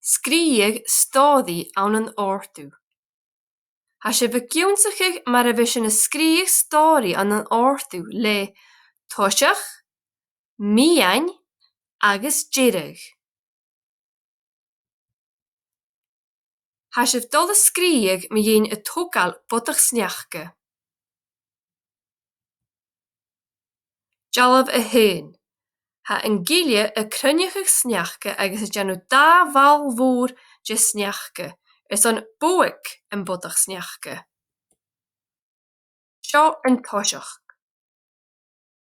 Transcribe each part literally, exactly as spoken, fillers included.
Sgrìobh stòiridh ann an òrdugh. Tha sibh ag ionnsachadh mar a bhios sinn a' sgrìobhadh stòiridh ann an òrdugh le toiseach, meadhan agus deireadh. Tha sibh a' dol a sgrìobhadh mu dheidhinn a' togail bodach-sneachda. Dealbh a h-aon. Tha an gille a' cruinneachadh sneachda agus a' dèanamh dà bhall mhòr de shneachda airson bodhaig am bodach-sneachda. Seo an toiseach.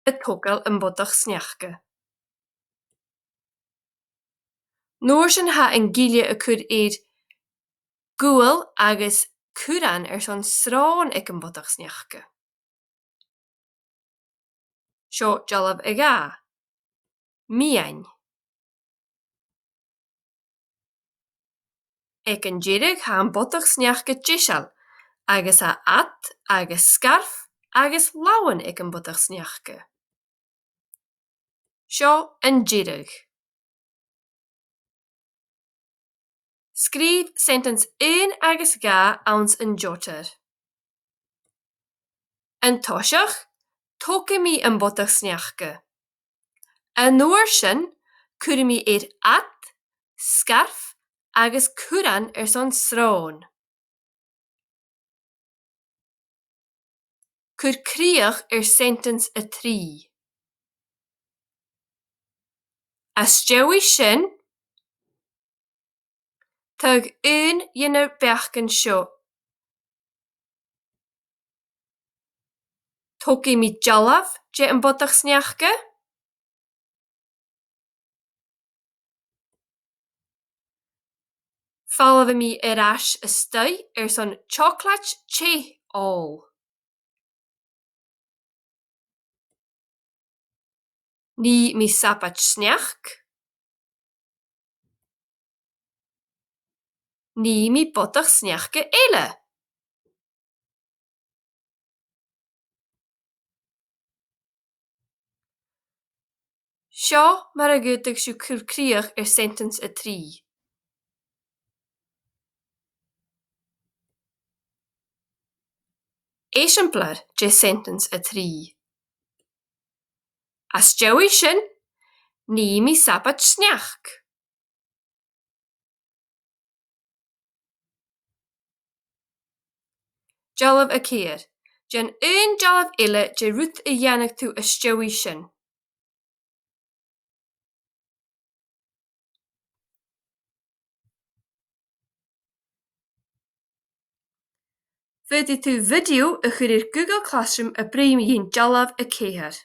A' togail am bodach-sneachda. An uair sin tha an gille a' cur air gual agus curran airson sròn aig am bodach-sneachda. Seo dealbh a dhà. Meadhan. Aig an deireadh tha am bodach-sneachda deiseil, agus tha ad agus sgarf agus làmhan aig am bodach-sneachda. Seo an deireadh. Sgrìobh sentence aon agus dhà anns an jotter. An toiseach, togaidh mi am bodach-sneachda. An uair sin, cuiridh mi air ad, sgarf agus curran airson sròn. Cuir crìoch air sentence a trì. Às dèidh sin, tagh aon dhe na beachdan seo. Togaidh mi dealbh de am bodach-sneachda. Falbhaidh mi air ais a-staigh airson teòclaid teth òl. Nì mi sabaid sneachd. Nì mi bodach-sneachda eile. Seo mar a dh'fhaodadh sibh cur crìoch air sentence a trì. Eisimpleir de sentence a trì. Às dèidh sin, nì mi sabaid sneachd. Dealbh a ceithir. Dèan aon dealbh eile de rud a dhèanadh tu às dèidh sin. Faodaidh tu video a chur air Google Classroom a' bruidhinn mu dheidhinn dealbh a ceithir.